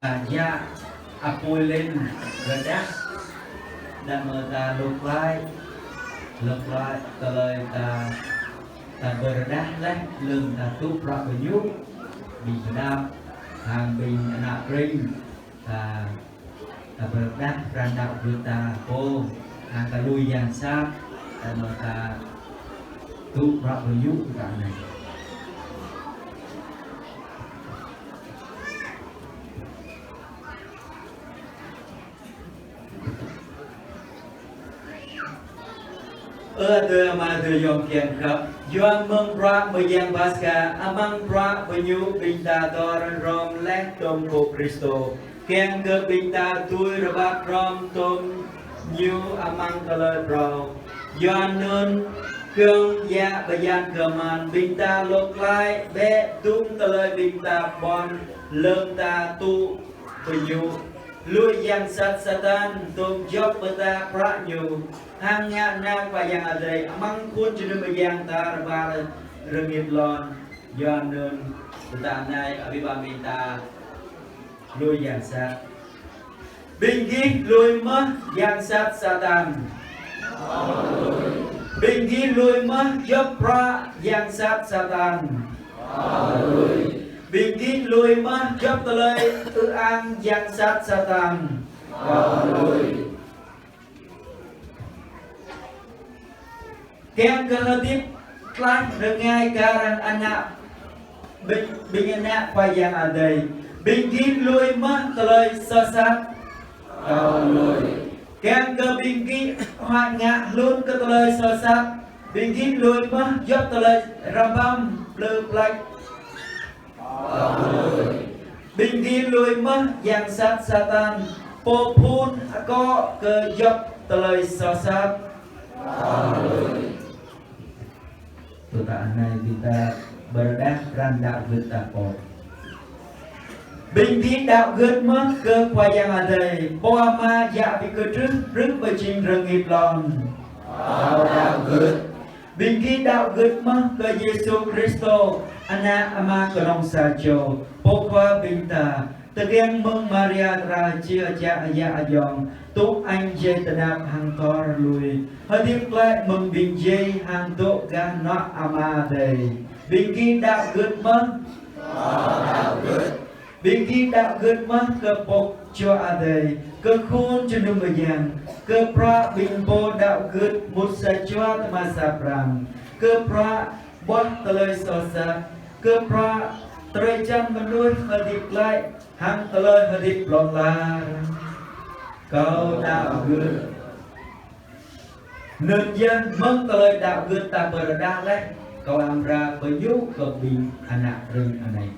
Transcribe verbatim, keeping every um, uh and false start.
Ta djă apui lin rơđah, đah mơ̆ ta lŭk glaĭ, lŭk glaĭ tơlơi ta, ta pơrơđah laih, lơ̆m ta tŭ bruă gơñu, ƀing pơđăp, hăng ƀing ană pring, ta, ta pơrơđah pran đaŏ gưt ta pô, hăng ta lui yang sat, đah mơ̆ ta tŭ bruă gơñu ta anai. Ơ adơi amai adơi ayŏng kiăng khăp, yua mơ̆ng bruă mơyang Paskha, amăng bruă gơñu ƀing ta dŏ hrŏm laih tôm Pô Kristô, kiăng kơ ƀing ta dưi rơbat hrŏm tôm Ñu amăng tơlơi phrâo. Yua anŭn, kơ̆ng djă bơyan kơ mơ̆n, ƀing ta lŭk glaĭ bĕ dŭm tơlơi ƀing ta ƀuăn, lơ̆m ta tŭ gơñu, lui yang sat Satan, tôm djŏp mơta bruă ñu, hăng ngă nao Khua Yang Adai, amăng phŭn jơnum mơyang ta rơbat rơngit lŏn. Yua anŭn, tơdah anai, abih bang ƀing ta lui yang sat. Ƀing gih lui mơ̆ yang sat Satan? Ƀing gih lui mơ̆ djŏp bruă yang sat Satan? Ƀing gih lui mơ̆ djŏp tơlơi ư ang yang sat Satan? Kiăng kơ hơdip tlaih rơngai kar hăng ană ƀing, ƀing ană Khua Yang Adai, ƀing gih lui mơ̆ tơlơi soh sat? Kiăng kơ ƀing gih huăi ngă hlŭn kơ tơlơi soh sat, ƀing gih lui mơ̆ djŏp tơlơi rơbăm plư plač? Ƀing gih lui mơ̆ yang sat Satan, pô phun akŏ kơ djŏp tơlơi soh sat? Tơdah anai ƀing ta pơrơđah pran đaŏ gưt ta pô. Ƀing gih đaŏ gưt mơ̆ kơ Khua Yang Adai, Pô Ama djă ƀing kơtrưh brư̆ pơjing rơngit lŏn? Ƀing gih đaŏ gưt mơ̆ kơ Yêsu Kristô, Ană Ama kơnong sa čô, Pô Khua ƀing ta, tơkeng mơ̆ng Maria dra jia jia ayă ayong, tŭ añ jai tơnap hăng dŏ lui, hơdip glaĭ mơ̆ng ƀing djai hăng dŏ gah hnuă Ama Adai? Ƀing gih đaŏ gưt mơ̆? Ƀing gih đaŏ gưt mơ̆ kơ Pô Jua Adai, kơ khul jơnum mơyang, kơ bruă ƀing pô đaŏ gưt mŭt sa jua tơma sa pran, kơ bruă ƀuah tơlơi soh sat, kơ bruă drơi jan mơnuih hơdip glaĭ hăng tơlơi hơdip hlŏng lar? Kâo đaŏ gưt. Anŭn yơh mơ̆ng tơlơi đaŏ gưt ta pơrơđah laih, kâo amra pơyŭ kơ ƀing ană pring anai.